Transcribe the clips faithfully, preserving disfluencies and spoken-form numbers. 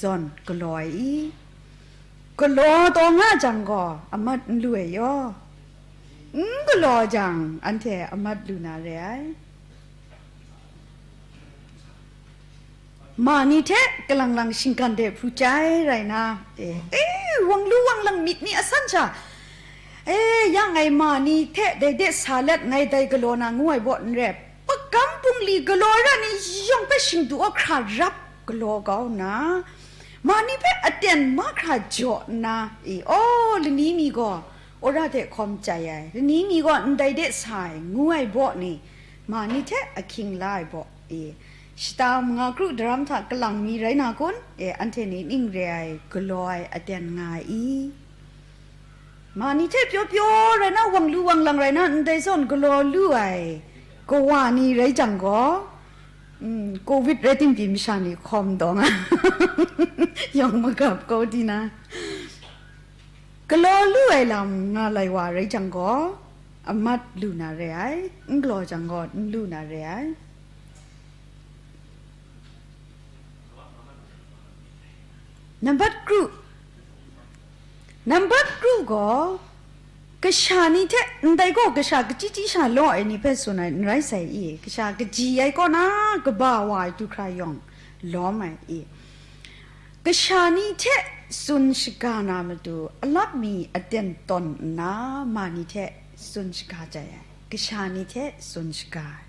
zawn galaw ai i? Galaw taw nga jang gaw, amat n lu ai yaw. N galaw jang, anhte amat lu na re ai. Ma ni hte kalang lang shinggan de hpru chyai rai na, e, e, wang lu wang lang myit ni asan sha, e, yang ai ma ni hte dai de sa let ngai dai galaw na ngu ai baw n rep, pakam bungli galaw ai ra ni yawng hpe shingdu a hkra rap galaw kau nna, ma ni hpe aten mahkra jaw nna, e, aw, lani mi gaw wora de hkawm chyai ai, lani mi gaw ndai de sa ai, ngu ai baw ni, ma ni hte ahkying la ai baw, e, shata manga kru daram hta kalang mi rai na kun? E, anhte ni ning re ai galaw ai aten nga ai i? Ma ni hte pyaw pyaw rai na, wang lu wang lang rai na, ndai zawn galaw lu ai kawa ni rai jang gaw, mm, covid rai tim pyi masha ni hkawm dawng a, yawng magap kau di na. Galaw lu ai lam nga lai wa rai jang gaw, amat lu na re ai, n galaw jang gaw, n lu na re ai. Nambat kru, nambat kru gaw, kasha ni hte ndai gaw kasha kachyi chyi sha law ai ni hpe tsun ai n rai sai i? Kasha kaji ai kaw na kaba wa ai du hkra yawng lawm ai i? Kasha ni hte tsun shaga na matu, alap mi aten tawn nna, ma ni hte tsun shaga jai ai, kasha ni hte tsun shaga ai.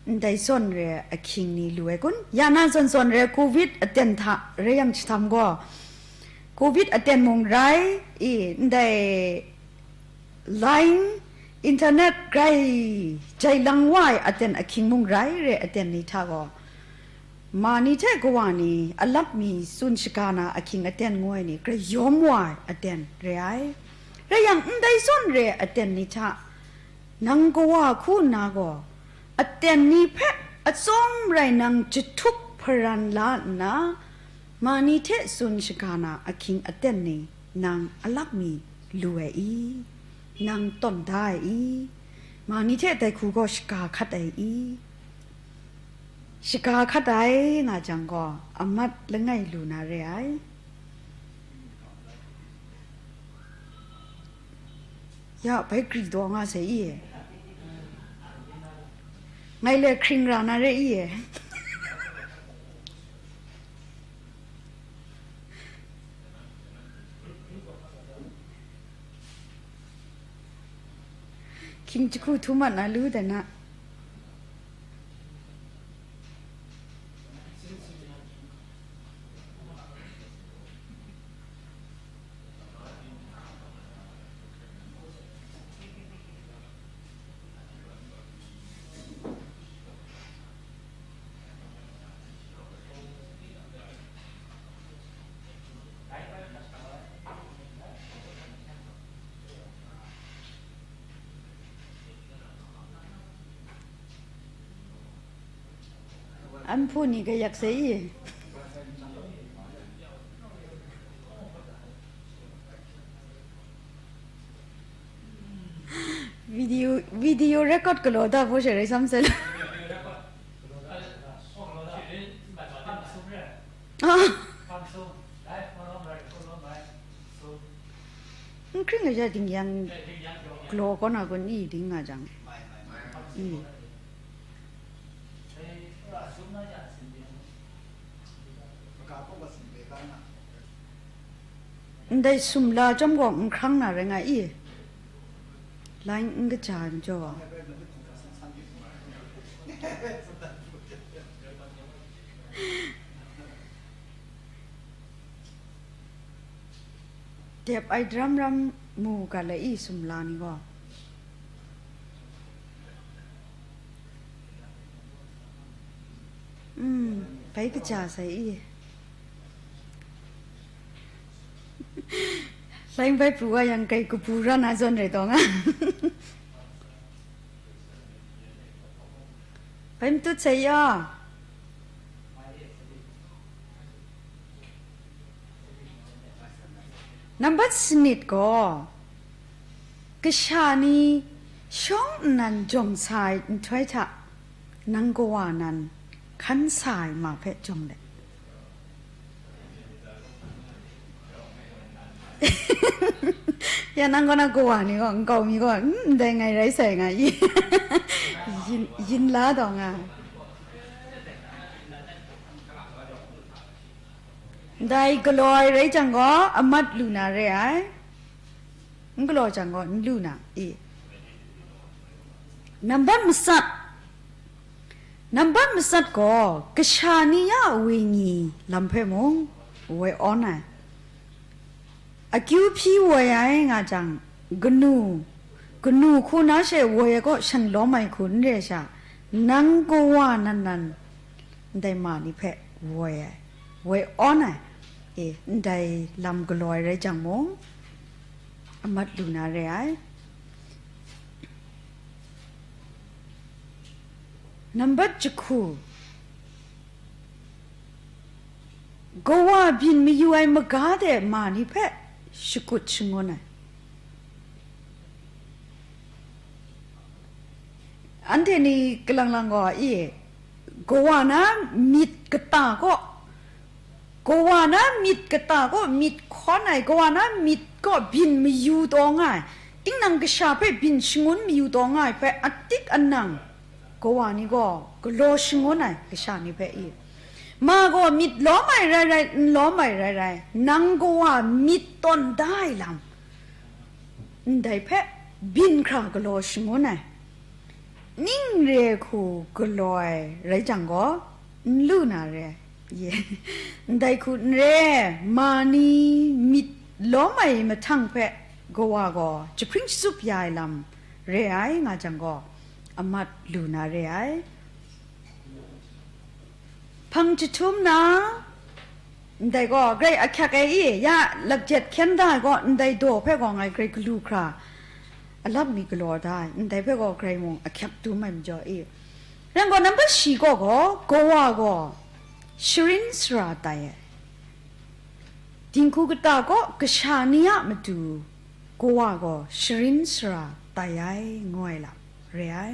Ndai zawn re ahkying ni lu ai kun? Ya na zawn zawn re covid aten hta rai yang jahtam gaw, covid aten mung rai i, ndai line, internet grai jai lang wa ai aten ahkying mung rai re, aten ni hta gaw, ma ni hte kawa ni alap mi tsun shaga na ahkying aten ngu ai ni, grai yawm wa ai aten re ai. Rai yang, ndai zawn re aten ni hta nang kawa hku nna gaw, aten ni hpe atsawm rai nang jahtuk hparan la nna, ma ni hte tsun shaga na ahkying aten ni nang alap mi lu ai i? Nang tawn da ai i? Ma ni hte dai hku gaw shaga hkat ai i? Shaga hkat ai nga jang gaw, amat langai lu na re ai. Ya, bai gri daw nga sai i? Ngai le hkring ra na re i? Hkying jahku htu mat na lu da na. An hpu ni gayak sai i? Video, video record galaw da hpaw she rai sam sai la. Ah. N hkring ai sha ding yang galaw kaw na kun i, ding nga jang i? Ndai sumla chyawm gaw n hkrang na rai nga i? Lai n kaja ai majaw. Dep ai daram ram mu ga le i, sumla ni gaw? Mm, bai kaja sai i. Laing bai pru wa yang, kai kabu ra na zawn rai taw nga. Bai matut sai ya. Nambat sanit gaw, kasha ni shawng nnan jawng sa ai nhtoi hta, nang kawa nan hkan sa ai ma hpe jawng let. Ya nang gaw na kawa ni gaw, nkau mi gaw, "Mm, ndai ngai rai sai nga i." Yin, yin la taw nga. Ndai galaw ai rai jang gaw, amat lu na re ai. N galaw jang gaw, n lu na i. Nambat matsat. Nambat matsat gaw, kasha ni ya wenyi lam hpe mung, woi awn ai. Akyu hpyi woi ai nga jang, kanu, kanu hku na she woi ai kaw shan lawm ai hku n re sha, nang kawa nan nan ndai ma ni hpe woi ai, woi awn ai, e, ndai lam galaw ai rai jang mung, amat lu na re ai. Nambat jahku, kawa byin mayu ai maga de ma ni hpe shakut shangun ai. Anhte ni kalang lang gaw, i, kawa na myit kata kaw, kawa na myit kata kaw myit hkawn ai, kawa na myit kaw byin mayu taw nga ai, tinang kasha hpe byin shangun mayu taw nga ai hpe atik anang, kawa ni gaw galaw shangun ai kasha ni hpe i, ma gaw myit lawm ai rai rai, n lawm ai rai rai, nang kawa myit tawn da ai lam, ndai hpe byin hkra galaw shangun ai, ning re hku galaw ai rai jang gaw, n lu na re ai. Ye. Ndai hku n re, ma ni myit lawm ai mahtang hpe kawa gaw jahpring shatsup ya ai lam re ai nga jang gaw, amat lu na re ai. Hpang jahtum na, ndai gaw grai ahkyak ai i, ya lakjet hkyen da ai gaw, ndai daw hpe gaw ngai grai galu hkra, alap mi galaw da ai, ndai hpe gaw grai mung ahkyak dum ai majaw i. Rai gaw, nambat shi kaw gaw, kawa gaw sharin sara tai ai. Dinghku kata kaw kasha ni a matu, kawa gaw sharin sara tai ai, ngu ai lam re ai.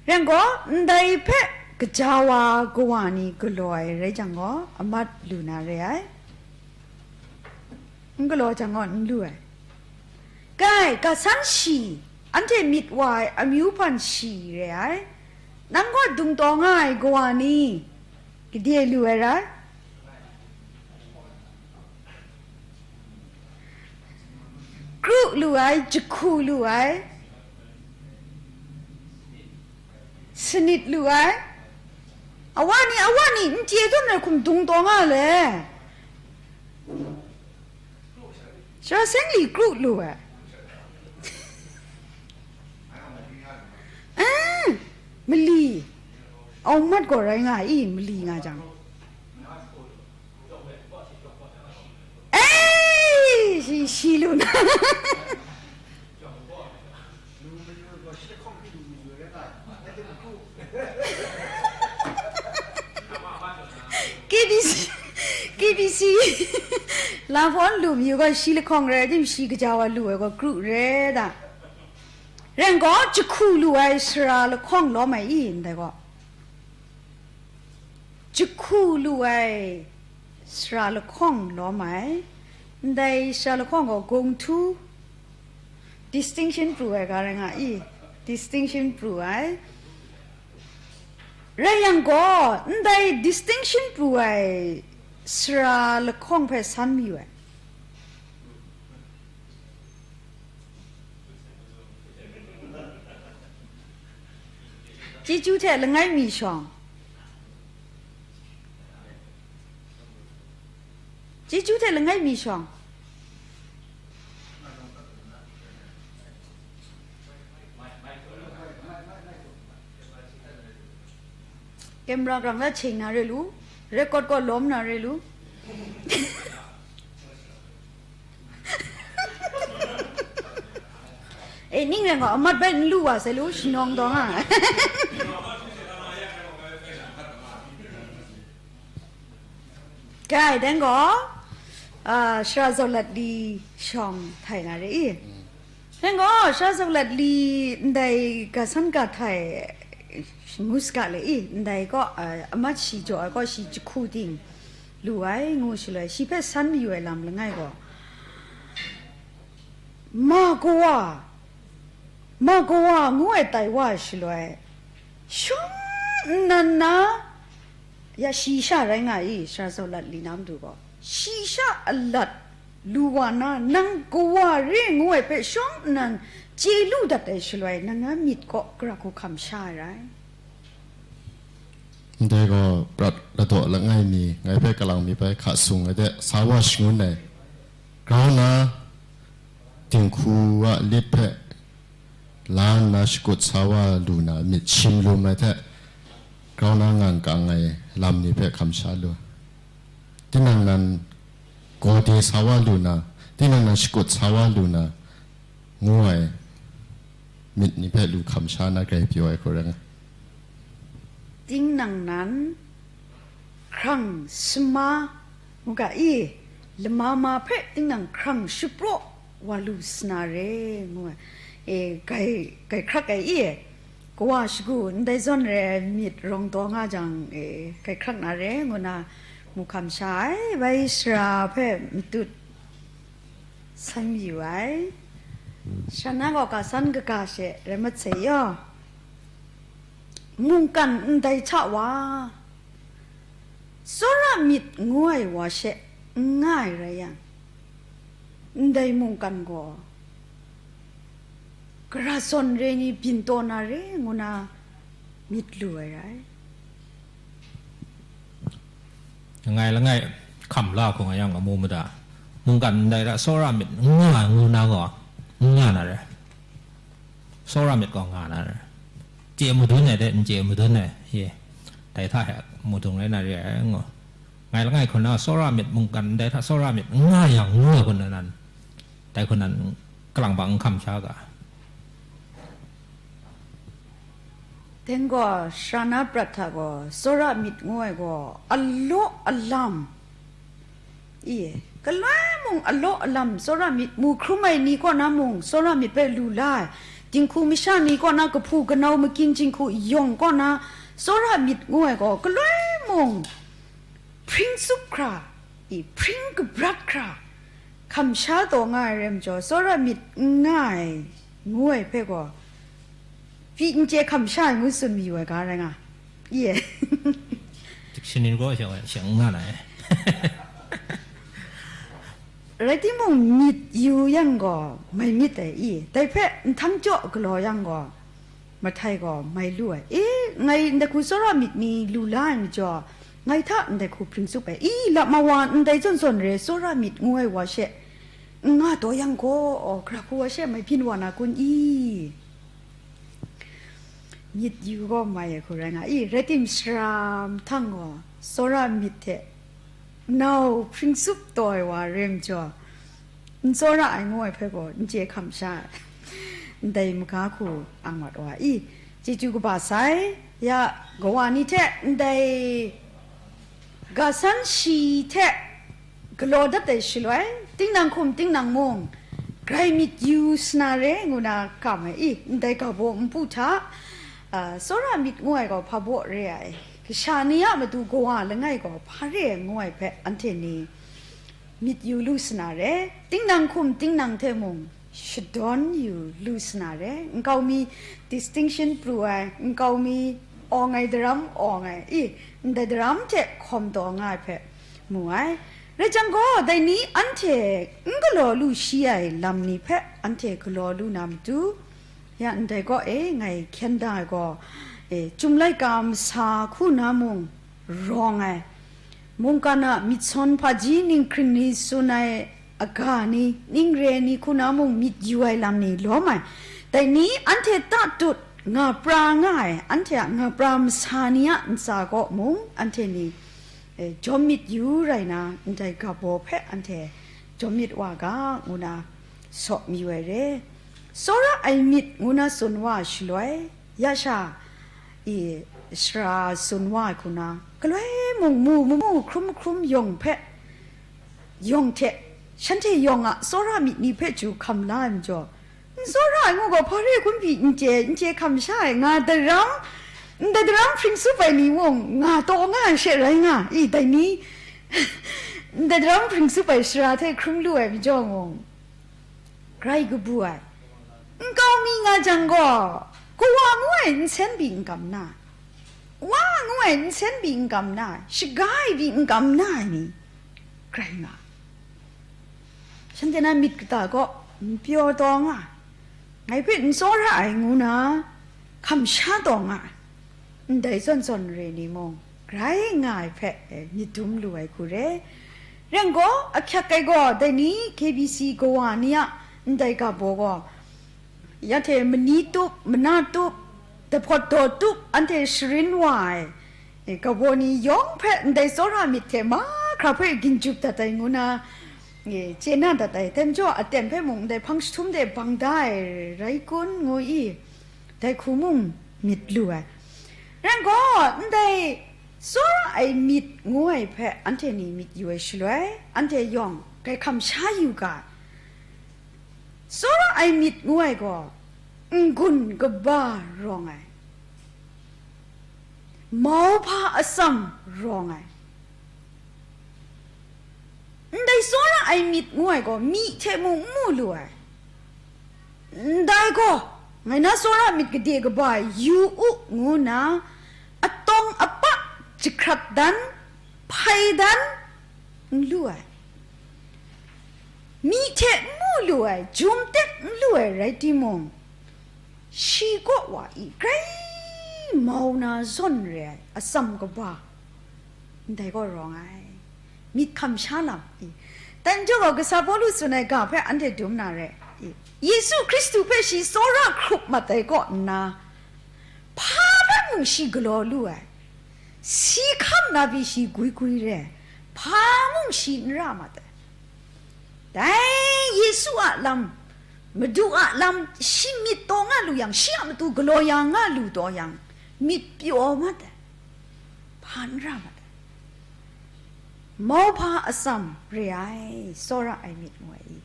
Rai gaw, ndai hpe gaja wa kawa ni galaw ai rai jang gaw, amat lu na re ai. N galaw jang gaw, n lu ai. Kai, ga san shi, anhte myit wa ai amyu hpan shi re ai. Nang gaw dung taw nga ai kawa ni, gade lu ai rai? Kru lu ai, jahku lu ai, sanit lu ai. Awa ni, awa ni, n chye zawn ai hkum dung taw nga le. Sara seng li kru lu ai. Ah, mali. Au mat gaw rai nga i, mali nga jang. Ei, shi, shi lu na. K B C, K B C, Lamhpawn lu mayu gaw shi lahkawng rai tim, shi kaja wa lu ai gaw kru re da. Ren gaw, jahku lu ai sara lahkawng lawm ai i, ndai gaw. Jahku lu ai sara lahkawng lawm ai. Ndai sara lahkawng gaw, gungtu, distinction pru ai ga rai nga i, distinction pru ai. Rai yang gaw, ndai distinction pru ai sara lahkawng hpe san mayu ai. Chyeju hte langai mi shawng. Chyeju hte langai mi shawng. Camera grang la cheng na re lu, record gaw lawm na re lu. E, ning rai gaw, amat bai n lu wa sai lu, shanawng dawng a. Kai, dan gaw, ah, sara zaw lat li shawng htai na re i. Dan gaw, sara zaw lat li ndai ga san ga htai, ngu saga le i, ndai gaw, ah, amat shi jaw ai gaw, shi jahku ting lu ai, ngu shaloi, shi hpe san mayu ai lam langai gaw, Ma kawa, ma kawa ngu ai tai wa ai shaloi, shawng nnan na, ya shi sha rai nga i, sara zaw lat li na matu gaw, shi sha alat lu wa na, nang kawa re ngu ai hpe shawng nnan chye lu dat ai shaloi, nang na myit kaw gara hku hkam sha ai rai. Ndai gaw prat ladaw langai mi, ngai hpe kalang mi bai hka sung ai de, sa wa shangun ai. Grau na, dinghku a lit hpe la nna shakut sa wa lu na myit shim lum ai hte, grau na ngang kang ai lam ni hpe hkam sha lu ai. Tinang nan gaw de sa wa lu na, tinang nan shakut sa wa lu na, ngu ai myit ni hpe lu hkam sha na grai pyaw ai hku rai nga. Tinang nan hkrang sama ngu ga i, lama ma hpe tinang hkrang shapraw wa lu sa na re, ngu ai. E, gai, gai hkrak ai i, kawa shagu ndai zawn re ai myit rawng taw nga jang, e, gai hkrak na re, ngu na mu hkam sha ai, bai sara hpe matut san yu ai. Shan na gaw ka san kaga she rai mat sai yaw, mungkan ndai hta wa, tsawra myit ngu ai wa she n nga ai rai yang, ndai mungkan gaw gara zawn re ni byin taw na re ngu na myit lu ai rai. Langai langai hkam la hkung a yang amu mada, mungkan ndai hta tsawra myit n nga ai ngu na gaw, n nga na re. Tsawra myit gaw nga na re. Chye madun ai de, n chye madun ai, ye, dai hta he mudung rai na re ai, ngu. Ngai langai hkun na tsawra myit mungkan ndai hta tsawra myit n nga yang ngu ai hkun na nan, dai hkun nan kalang bang n hkam sha ga. Teng gaw, sara na prat hta gaw, tsawra myit ngu ai gaw, alaw alam, i, galoi mung alaw alam tsawra myit mu hkrum ai ni kaw na mung, tsawra myit hpe lu la ai, dinghku masha ni kaw na kahpu kanau makin jinghku yawng kaw na tsawra myit ngu ai gaw, galoi mung hpring tsup hkra, i, hpring kabrat hkra, hkam sha taw nga ai rai majaw, tsawra myit n nga ai, ngu ai hpe gaw, pyi n chye hkam sha ai ngu tsun mayu ai ga rai nga, i e. Dictionary gaw shang, shang nga na e. Rai timung, myit yu yang gaw, mai myit ai i, dai hpe nhtang jaw galaw yang gaw, mahtai gaw mai lu ai. E, ngai ndai hku tsawra myit ni lu la ai majaw, ngai hta ndai hku hpring tsup ai. I, lama wa ndai zawn zawn re tsawra myit ngu ai wa she, n nga taw yang gaw, aw, gara hku wa she mai byin wa na kun i? Myit yu gaw mai ai hku rai nga i? Rai tim, sara mahtang gaw tsawra myit hte nau hpring tsup taw ai wa re majaw, n tsawra ai ngu ai hpe gaw n chye hkam sha ai. Ndai maga hku ang wat wa i? Chyeju kaba sai, ya, kawa ni hte ndai ga san shi hte galaw dat ai shaloi, tinang hkum tinang mung, grai myit yu sa na re ngu na kam ai i? Ndai ga baw npu hta, a, tsawra myit ngu ai gaw hpa baw re ai? Kasha ni a matu kawa langai gaw hpa re ai ngu ai hpe anhte ni myit yu lu sa na re, tinang hkum tinang hte mung shadawn yu lu sa na re, nkau mi distinction pru ai, nkau mi awng ai daram awng ai, i, ndai daram hte hkawm taw nga ai hpe mu ai. Rai jang gaw, dai ni anhte n galaw lu shi ai lam ni hpe anhte galaw lu na matu, ya ndai kaw e ngai hkyen da ai gaw, e, Chyum laika masa hku na mung rawng ai, mungkan a myit sawn hpaji ninghkring ni tsun ai aga ni, ning re ni hku na mung myit yu ai lam ni lawm ai. Dai ni anhte tatut nga pra nga ai, anhte a nga pra masa ni a ntsa kaw mung anhte ni, e, jawm myit yu rai na, ndai ga baw hpe anhte jawm myit wa ga, ngu na saw mayu ai re. Tsawra ai myit ngu na tsun wa ai shaloi, ya sha, i, sara tsun wa ai hku na, galoi mung mu, mu, mu hkrum hkrum yawng hpe, yawng hte, shanhte yawng a tsawra myit ni hpe chyu hkam la ai majaw, n tsawra ai ngu gaw hpa re hkun pyi n chye, n chye hkam sha ai, nga daram, ndai daram hpring tsup ai ni mung nga taw nga ai she rai nga i? Dai ni, ndai daram hpring tsup ai sara hte hkrum lu ai majaw mung, grai kabu ai, nkau mi nga jang gaw, kawa ngu ai nsen pyi n kam na, wa ngu ai nsen pyi n kam na, shaga ai pyi n kam na ai ni, grai nga. Shanhte na myit kata gaw n pyaw taw nga, ngai hpe n tsawra ai ngu na, hkamsha taw nga ai. Ndai zawn zawn re ni mung, grai nga ai hpe, eh, myit dum lu ai hku re. Rai nme gaw, ahkyak ai gaw, dai ni K B C kawa ni a ndai ga baw gaw, ya hte mani tup, mana tup, dahpawt daw tup, anhte sharin wa ai, eh, ga baw ni yawng hpe ndai tsawra myit hte mahkra hpe ginjup dat ai ngu na, eh, chye na dat ai. Dai majaw, aten hpe mung ndai hpang jahtum de bang da ai rai kun, ngu i, dai hku mung myit lu ai. Rai nme gaw, ndai tsawra ai myit ngu ai hpe anhte ni myit yu ai shaloi, anhte yawng grai hkamsha yu ga ai. Tsawra ai myit ngu ai gaw, n-gun kaba rawng ai, mauhpa atsam rawng ai. Ndai tsawra ai myit ngu ai gaw, myi hte mung n mu lu ai. Ndai gaw, ngai na tsawra myit gade kaba yu u, ngu nna, atawng apa jahkrat dan, hpai dan, n lu ai. Myi hte n mu lu ai, jum tek n lu ai rai timung, shi kaw wa i grai mau na zawn re ai atsam kaba, ndai gaw rawng ai. Myit hkamsha lam i. Dai majaw gaw, kasa Pawlu tsun ai ga hpe anhte dum na re i. Yesu Hkristu hpe shi tsawra hkrup mat ai kaw nna, hpa hpe mung shi galaw lu ai, si hkam na pyi shi gwi gwi re ai, hpa mung shi n ra mat ai. Dai Yesu a lam, Madu a lam, shi myit taw nga lu yang, shi a matu galaw ya nga lu taw yang, myit pyaw mat ai, hpa n ra mat ai. Mauhpa atsam re ai, tsawra ai myit ngu ai i.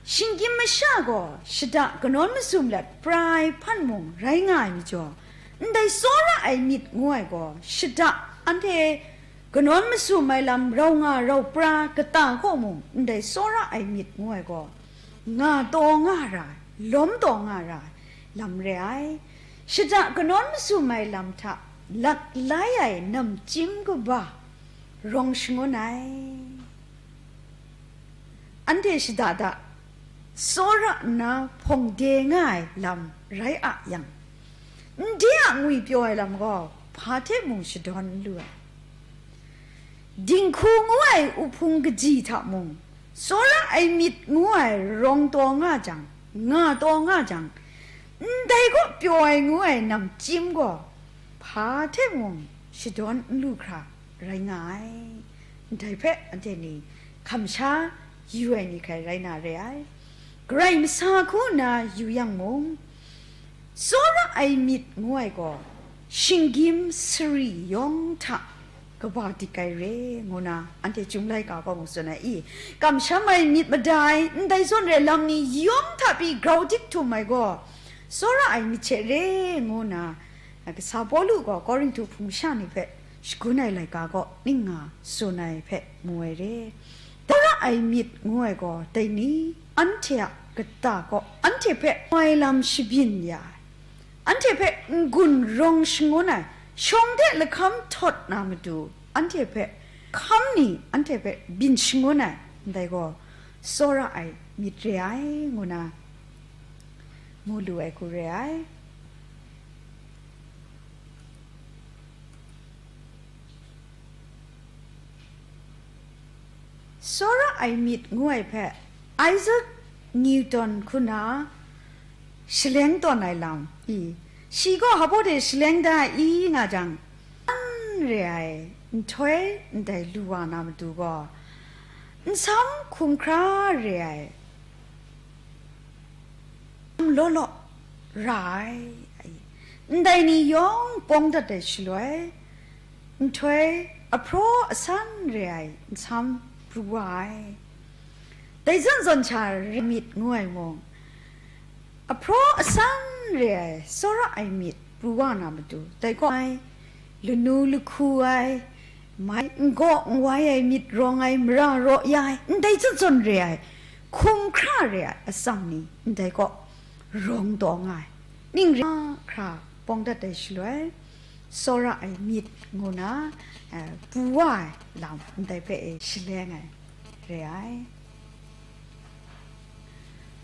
Shinggyim masha gaw shada kanawn masum let pra ai hpan mung rai nga ai majaw, ndai tsawra ai myit ngu ai gaw, shada anhte kanawn masum ai lam rau nga rau pra kata kaw mung ndai tsawra ai myit ngu ai gaw, nga taw nga ra ai, lawm taw nga ra ai lam re ai. Shada kanawn masum ai lam hta lat lai ai namchyim kaba rawng shangun ai. Anhte shada da tsawra nna hpawng de nga ai lam rai a yang, nde a ngwi pyaw ai lam gaw hpa hte mung shadawn n lu ai. Dinghku ngu ai uhpung kaji hta mung, tsawra ai myit ngu ai rawng taw nga jang, nga taw nga jang, ndai kaw pyaw ai ngu ai namchyim gaw, hpa hte mung shadawn n lu hkra rai nga ai. Ndai hpe anhte ni hkamsha yu ai ni hkrai rai na re ai. Karai masa hku nna yu yang mung, tsawra ai myit ngu ai gaw, shinggyim sari yawng hta kaba dik ai re, ngu na anhte Chyum laika gaw mung tsun ai i. Kamsham ai myit mada ai, ndai zawn re lam ni yawng hta pyi grau dik htum ai gaw, tsawra ai myit hte re, ngu na, kasa Pawlu gaw Korinhtu hpung sha ni hpe shagun ai laika kaw ning nga tsun ai hpe mu ai re. Tsawra ai myit ngu ai gaw dai ni, anhte a kata kaw anhte hpe ngoi lam shabyin ya ai, anhte hpe n-gun rawng shangun ai, shawng de lahkam htawt na matu anhte hpe hkam ni anhte hpe byin shangun ai, ndai gaw tsawra ai myit re ai, ngu na mu lu ai hku re ai. Tsawra ai myit ngu ai hpe Isaac Newton hku na shaleng tawn ai lam i, shi gaw hpa baw de shaleng da i nga jang, an re ai nhtoi ndai lu wa na matu gaw, nsam hkumhkra re ai, law law ra ai, ndai ni yawng pawng dat ai shaloi, nhtoi ahpraw asan re ai nsam pru wa ai. Dai zawn zawn sha re myit ngu ai mung, ahpraw asan re ai tsawra ai myit pru wa na matu, dai gaw ai, lanu lahku ai, mai n gaw n wai ai myit rawng ai, mara raw ya ai, ndai zawn zawn re ai, hkum hkra re ai atsam ni ndai kaw rawng taw nga ai. Ning re hkra bawng dat ai shaloi, tsawra ai myit ngu na, eh, bu wa ai lam ndai hpe e shaleng ai re ai.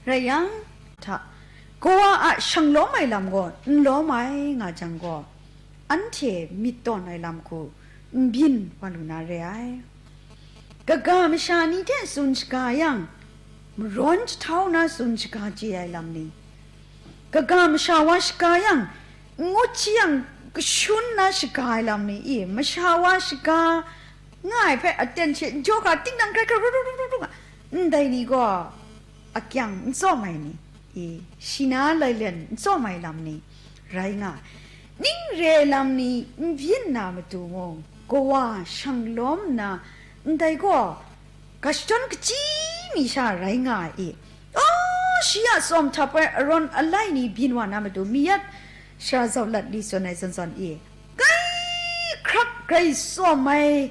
Rai yang, hta, kawa a shanglawm ai lam gaw n lawm ai nga jang gaw, anhte myit tawn ai lam hku n byin wa lu na re ai. Kaga masha ni hte tsun shaga yang, marawn jahtau na tsun shaga chye ai lam ni, kaga masha wa shaga yang, ngut shi yang kashun na shaga ai lam ni, i, masha wa shaga nga ai hpe aten she n jaw hkra, tingnang hkrai hkrai ru ru ru ru ru nga, ndai ni gaw akyang n tsawm ai ni, i, shi na lailen n tsawm ai lam ni rai nga ai. Ning re lam ni n byin na matu mung, kawa shang lawm nna, ndai gaw ga shadawn kachyi mi sha rai nga ai i? O, shi a tsawm htap ai arawn alai ni byin wa na matu, mi yat shara zau lat li tsun ai zawn zawn i? Grai hkrak grai tsawm ai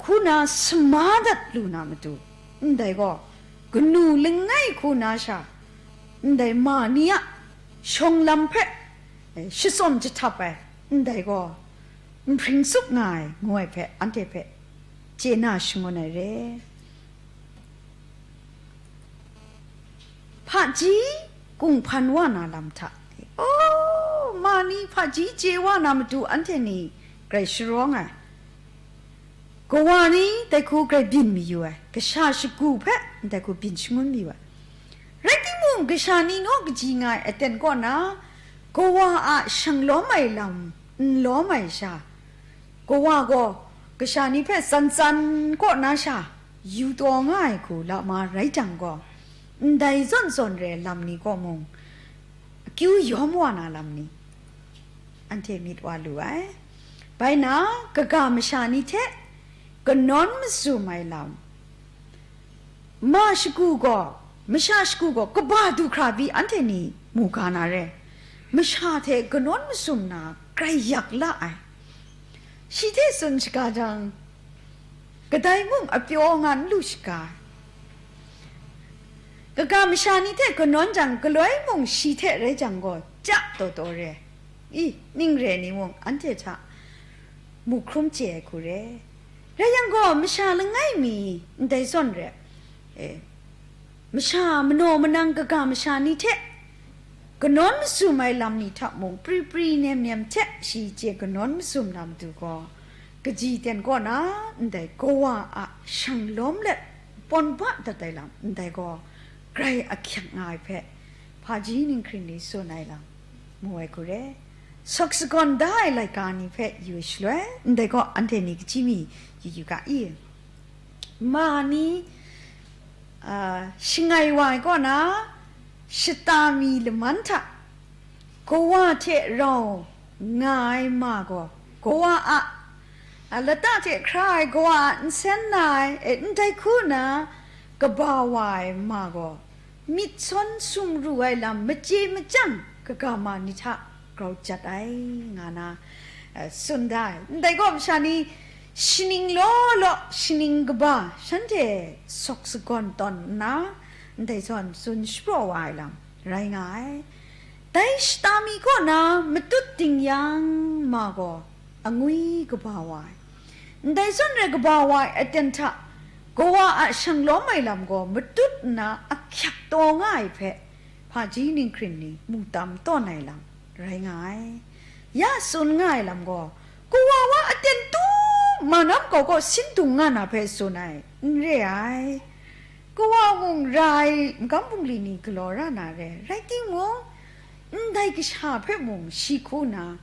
hku na suma dat lu na matu, ndai gaw kanu langai hku na sha, ndai ma ni a shawng lam hpe, eh, shatsawm jahtap ai, ndai gaw nhpring tsup nga ai, ngu ai hpe, anhte hpe chye na shangun ai re. Hpaji kunghpan wa na lam hta, o, ma ni hpaji chye wa na matu anhte ni grai sharawng ai. Kawa ni dai hku grai byin mayu ai, kasha shagu hpe ndai hku byin shangun mayu ai. Rai timung, kasha ni naw kaji nga ai aten kaw na, kawa a shang lawm ai lam n lawm ai sha, kawa gaw kasha ni hpe tsan tsan kaw na sha yu taw nga ai hku lama rai jang gaw, ndai zawn zawn re lam ni kaw mung akyu yawm wa na lam ni, anhte myit wa lu ai. Bai na, kaga masha ni hte kanawn masum ai lam, ma shagu gaw, masha shagu gaw kaba du hkra pyi anhte ni mu ga na re. Masha hte kanawn masum na grai yak la ai. Shi hte tsun shaga jang, kadai mung apyaw nga n lu shaga. Kaga masha ni hte kanawn jang, galoi mung shi hte rai jang gaw, ja taw taw re. I, ning re ni mung anhte hta mu hkrum chye ai hku re. Rai yang gaw, masha langai mi ndai zawn re, e, masha manaw manang kaga masha ni hte kanawn masum ai lam ni hta mung, pri pri nem nem hte shi chye kanawn masum na matu gaw, kaji ten kaw na, ndai kawa a shang lawm let pawn ba dat ai lam, ndai gaw grai ahkyak nga ai hpe, hpaji ninghkring ni tsun ai lam, mu ai hku re. Sawk sagawn da ai laika ni hpe yu ai shaloi, ndai gaw anhte ni kaji mi yu yu ga i? Ma ni, a, shangai wa ai kaw na, shata mi laman hta kawa hte rau nga ai ma gaw, kawa a, a, lata hte hkra ai kawa a nsen na ai, e, ndai hku na kaba wa ai ma gaw, myit sawn sumru ai lam machye machyang kaga ma ni hta grau jat ai, nga na, eh, tsun da ai. Ndai gaw, masha ni shaning law law, shaning kaba, shanhte sawk sagawn tawn nna, ndai zawn tsun shapraw wa ai lam rai nga ai. Dai shata mi kaw na matut ding yang ma gaw, angwi kaba wa ai. Ndai zawn rai kaba wa ai aten hta, kawa a shang lawm ai lam gaw matut nna ahkyak taw nga ai hpe, hpaji ninghkring ni mu tam tawn ai lam rai nga ai. Ya tsun nga ai lam gaw, kawa wa aten tu manam kau kaw sin dung nga na hpe tsun ai, n re ai. Kawa mung ra ai magam bungli ni galaw ra na re, rai timung, ndai kasha hpe mung shi hku na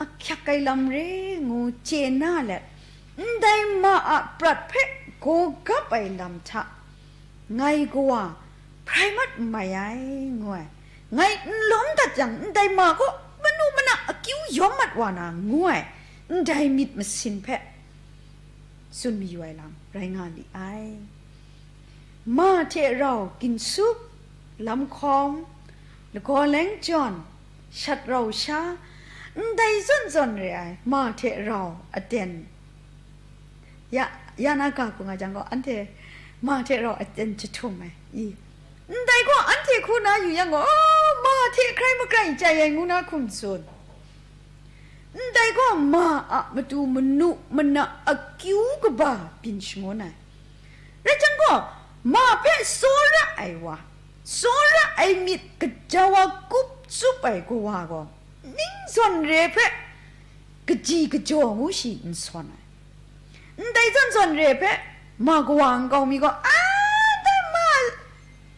ahkyak ai lam re ngu chye na let, ndai ma a prat hpe gawgap ai lam hta, ngai kawa hprai mat n mai ai, ngu ai. Ngai n lawm dat yang, ndai ma gaw manu mana akyu yawm mat wa na, ngu ai, ndai myit masin hpe tsun mayu ai lam rai nga li ai. Ma hte rau ginsup, lamhkawm, lagaw leng jawn, shat rau sha, ndai zawn zawn re ai ma hte rau aten, ya, ya na ga hku nga jang gaw, anhte ma hte rau aten jahtum ai, i. Ndai gaw anhte hku na yu yang gaw, "Oh, ma hte hkrai makrai chyai ai," ngu na hkum tsun. Ndai gaw ma a matu manu mana akyu kaba byin shangun ai. Rai jang gaw, ma hpe tsawra ai wa, tsawra ai myit gaja wa kup tsup ai kawa gaw, ning zawn re hpe kaji kajaw ngu shi n sawn ai. Ndai zawn zawn re hpe, ma kawa nkau mi gaw, "A, ndai ma,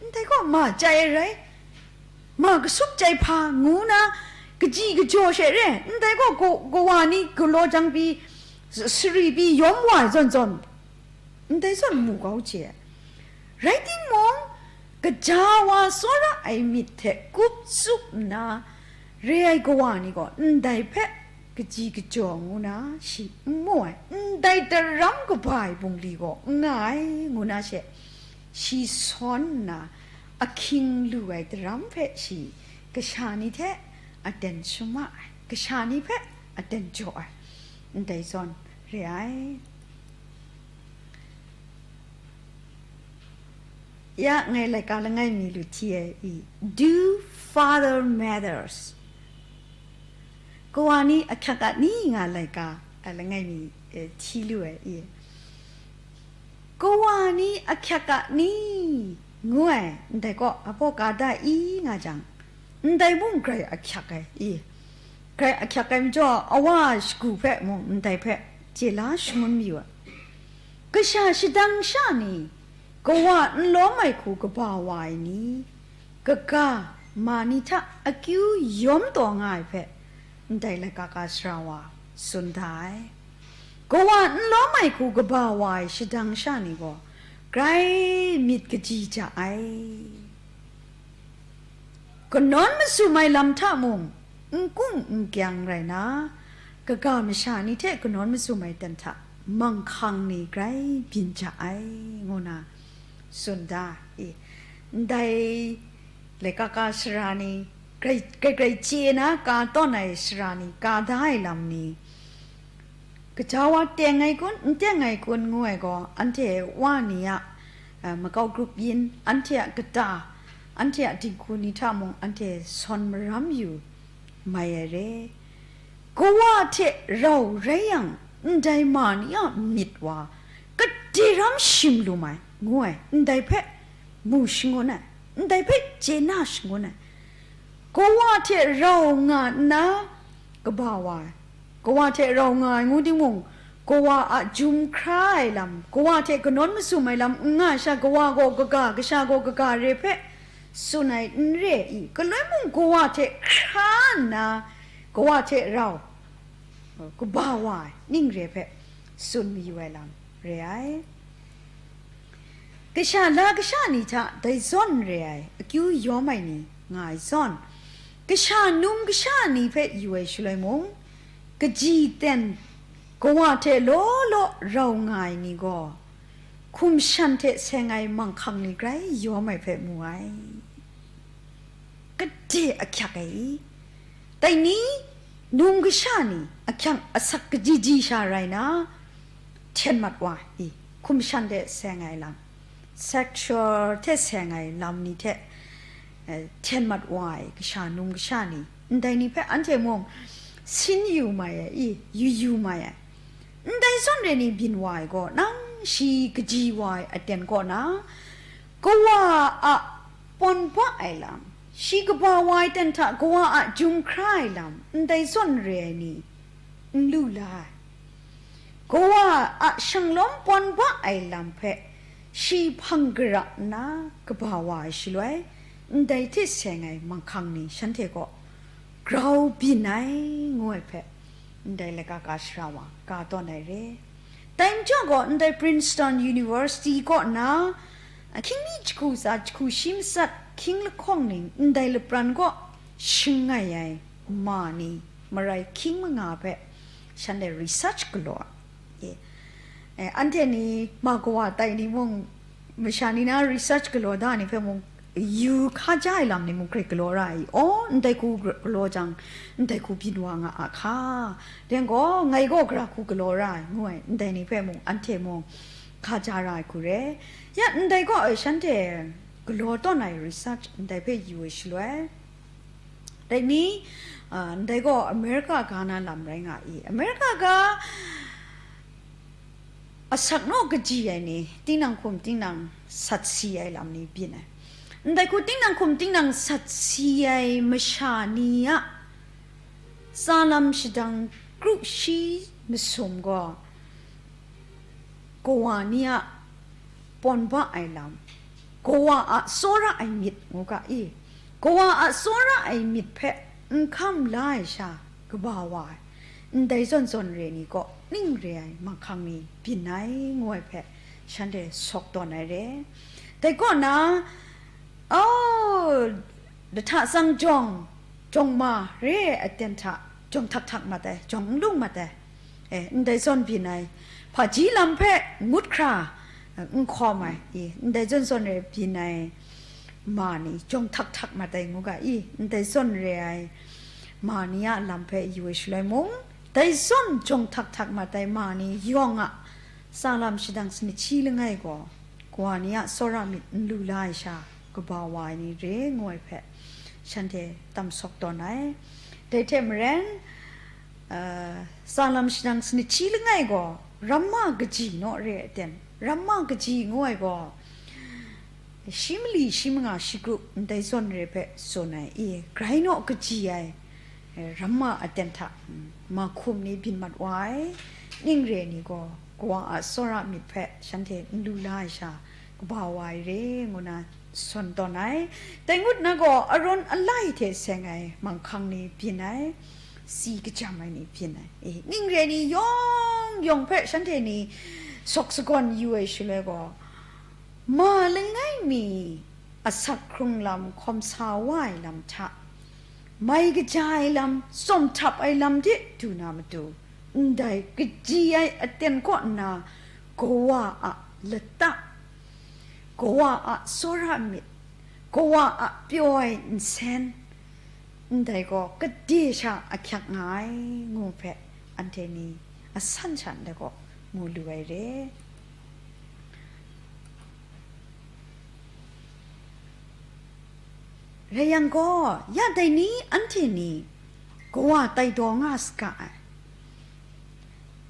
ndai gaw ma chyai ai rai, ma kasup chyai hpa," ngu na, kaji kajaw she re, ndai gaw, gaw, kawa ni galaw jang pyi, s-, sari pyi yawm wa ai zawn zawn, ndai zawn mu kau hte. Rai timung, gaja wa tsawra ai myit hte kup tsup nna, re ai kawa ni gaw ndai hpe kaji kajaw ngu na shi n mu ai, ndai daram kaba ai bungli gaw n nga ai, ngu na she, shi sawn nna, ahkying lu ai daram hpe shi kasha ni hte aten shama ai, kasha ni hpe aten jaw ai, ndai zawn re ai. Ya, ngai laika langai mi lu hti ai i, Do Father Matters? Kawa ni ahkyak a ni nga laika, a, langai mi, eh, hti lu ai i. Kawa ni ahkyak a ni ngu ai, ndai kaw apaw ka da i nga jang, ndai mung grai ahkyak ai i. Grai ahkyak ai majaw, awa shagu hpe mung ndai hpe chye la shangun mayu ai. Kasha shadang sha ni, kawa n lawm ai hku kaba wa ai ni, kaga ma ni hta akyu yawm taw nga ai hpe, ndai laika ka sara wa tsun da ai. Kawa n lawm ai hku kaba wa ai shadang sha ni gaw, grai myit kaji ja ai. Kanawn masum ai lam hta mung n kung n kyang rai na, kaga masha ni hte kanawn masum ai ten hta manghkang ni grai byin ja ai, ngu na tsun da i. Ndai laika ka sara ni, grai, grai, grai chye na ka tawn ai sara ni, ka da ai lam ni, gaja wa teng ai kun, n teng ai kun ngu ai gaw, anhte wa ni a, a, makau grup yin, anhte a kata, anhte a dinghku ni hta mung anhte sawn maram yu mai ai re. Kawa hte rau rai yang, ndai ma ni a myit wa, kaderam shim lu mai, ngu ai, ndai hpe mu shangun ai, ndai hpe chye na shangun ai. Kawa hte rau nga nna, kaba wa ai. Kawa hte rau nga ai ngu timung, kawa a jum hkra ai lam, kawa hte kanawn masum ai lam n nga sha, kawa gaw kaga, kasha gaw kaga re hpe tsun ai n re i? Galoi mung kawa hte hkra nna, kawa hte rau, kaba wa ai ning re hpe tsun mayu ai lam re ai. Kasha la kasha ni hta dai zawn re ai akyu yawm ai ni nga ai zawn, kasha num kasha ni hpe yu ai shaloi mung, kaji ten kawa hte law law rau nga ai ni gaw, hkum shan hte seng ai manghkang ni grai yawm ai hpe mu ai. Gade ahkyak ai i? Dai ni, num kasha ni ahkyak asak kaji ji sha rai na, hten mat wa ai i? Hkum shan hte seng ai lam, sexual hte seng ai lam ni hte, eh, hten mat wa ai kasha num kasha ni, ndai ni hpe anhte mung sin yu mai ai i? Yu yu mai ai. Ndai zawn re ni byin wa ai gaw, nang shi kaji wa ai aten kaw na, kawa a pawn ba ai lam, shi kaba wa ai ten hta kawa a jum hkra ai lam, ndai zawn re ai ni n lu la ai. Kawa a shanglawm pawn ba ai lam hpe shi hpang gara nna kaba wa ai shaloi, ndai hte seng ai manghkang ni shanhte kaw grau byin ai, ngu ai hpe, ndai laika ka sara wa ka tawn ai re. Dai majaw gaw, ndai Princeton University kaw na, ahkying mi jahku tsa jahku shi matsat hkying lahkawng ning ndai lapran kaw shangai ai ma ni marai hkying manga hpe shanhte research galaw ai. E, e, anhte ni ma kawa tai ni mung, masha ni na research galaw da ni hpe mung, yu hkaja ai lam ni mung hkrit galaw ra ai. Aw, ndai hku gra-, galaw jang, ndai hku byin wa nga a hka. Deng gaw, ngai gaw gara hku galaw ra ai, ngu ai, ndai ni hpe mung, anhte mung, hka ja ra ai hku re. Ya, ndai gaw, eh, shanhte galaw tawn ai research ndai hpe yu ai shaloi, dai ni, ah, ndai gaw America ga na lam rai nga i. America ga asak naw kaji ai ni, tinang hkum tinang sat si ai lam ni byin ai. Ndai hku tinang hkum tinang sat si ai masha ni a tsa lam shadang kru shi masum gaw, kawa ni a pawn ba ai lam, kawa a tsawra ai myit ngu ga i, kawa a tsawra ai myit hpe n hkam la ai sha kaba wa ai, ndai zawn zawn re ni kaw ning re ai manghkang ni byin ai ngu ai hpe shanhte sawk tawn ai re. Dai kaw na, oh, lahta tsang jawng, jawng ma re ai aten hta jawng htak htak mat ai, jawng n lung mat ai. E, ndai zawn byin ai, hpaji lam hpe ngut hkra, e, n hkawm ai, i, ndai zawn zawn re byin ai ma ni jawng htak htak mat ai ngu ga i, ndai zawn re ai ma ni a lam hpe yu ai shaloi mung, dai zawn jawng htak htak mat ai ma ni yawng a tsa lam shadang sanit shi langai gaw, kawa ni a tsawra myit n lu la ai sha kaba wa ai ni re ngu ai hpe shanhte tam sawk tawn ai. Dai hte maren, uh, tsa lam shadang sanit shi langai gaw ramma kaji naw re ai ten, ramma kaji ngu ai gaw, shi mali, shi manga, shi grup ndai zawn re hpe tsun ai, i, grai naw kaji ai, eh, ramma aten hta, mm, mahkum ni byin mat wa ai, ning re ni gaw, kawa a tsawra myit hpe shanhte n lu la ai sha, kaba wa ai re, ngu na tsun tawn ai. Dai ngut na gaw, arawn alai hte seng ai manghkang ni byin ai, si kajam ai ni byin ai, eh, ning re ni yawng yawng hpe shanhte ni sawk sagawn yu ai shaloi gaw, ma langai mi asak hkrung lam hkawm sa wa ai lam hta, mai kaja ai lam, tsawm htap ai lam de du na matu, ndai kaji ai aten kaw nna, kawa a lata, kawa a tsawra myit, kawa a pyaw ai nsen, ndai gaw kade sha ahkyak nga ai, ngu hpe anhte ni asan sha ndai gaw mu lu ai re. Rai yang gaw, ya dai ni anhte ni kawa tai daw nga saga ai.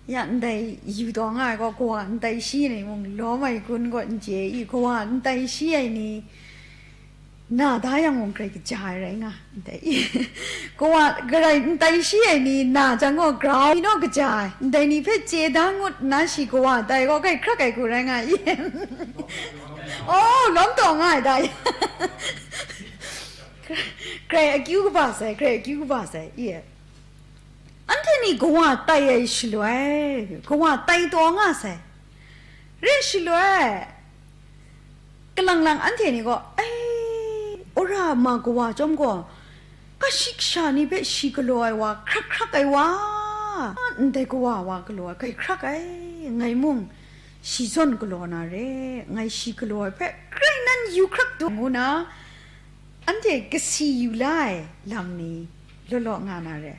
Ya ndai yu daw nga ai gaw, kawa ndai shi ai ni mung lawm ai gun gaw n chye i, kawa ndai shi ai ni na da yang mung grai kaja ai rai nga, ndai i. Kawa garai ndai shi ai ni na jang gaw, grau mi naw kaja ai, ndai ni hpe chye da ngut nna shi kawa tai gaw, grai hkrak ai hku rai nga i. Oh, lawm taw nga ai da. Grai akyu kaba sai, grai akyu kaba sai, i. Anhte ni kawa tai ai shaloi, kawa tai taw nga sai. Re shaloi, kalang lang anhte ni gaw, ai, wora ma kawa chyawm gaw, kashi kasha ni hpe shi galaw ai wa, hkrak hkrak ai wa, ndai kawa wa galaw ai, grai hkrak ai, ngai mung shi zawn galaw na re, ngai shi galaw ai hpe grai nan yu hkrak du, ngu na, anhte kasi yu la ai lam ni law law nga na re.